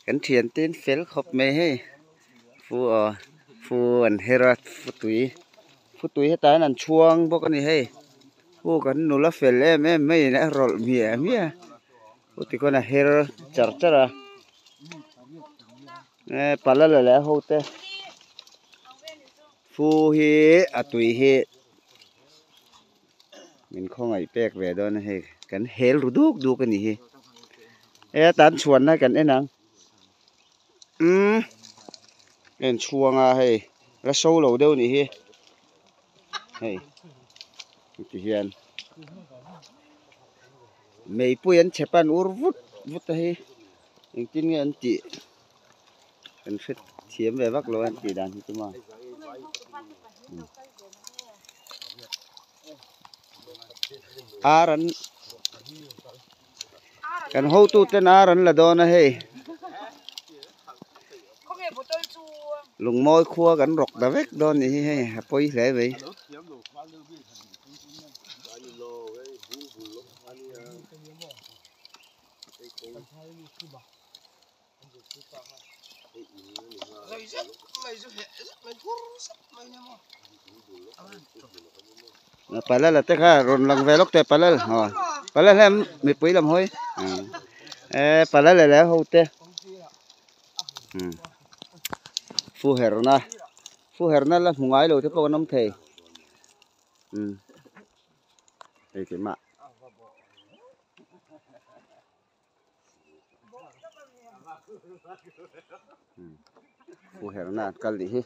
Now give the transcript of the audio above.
Kan thian te an fel khawp mai hei fu aw fu an her a fu tui fu tui hetah hian an chhuang bawk a ni hei fu kan nula fel em em mai in a rawlh hmiah hmiah a fu tikhawn a her char char a eh pala la leh a ho te fu hi a tui hi min khawngaih pek ve dawn a hei kan hel ru duk duk a nih hi he a tan chhuanna kan en ang umm en chhuang a hei la so lo deuh a nih hi hei ti hian meipui an chhe pan ur vut vut a hi engtin nge an tih kan hre thiam ve vak lo a an tih dan hi chu maw. Ar an kan hotu ten ar an la dawn a hei lungmawi khua kan rawk ta vek dawn nih hi hei a pawi hle mai. Palal te kha rawn lang ve lawk teh palal aw palal hian mipui lam hawi eh palal leh ho te fu herna fu herna la hmu ngai lo te pawh an awm thei hei keimah. Pu herna an kal nih hi.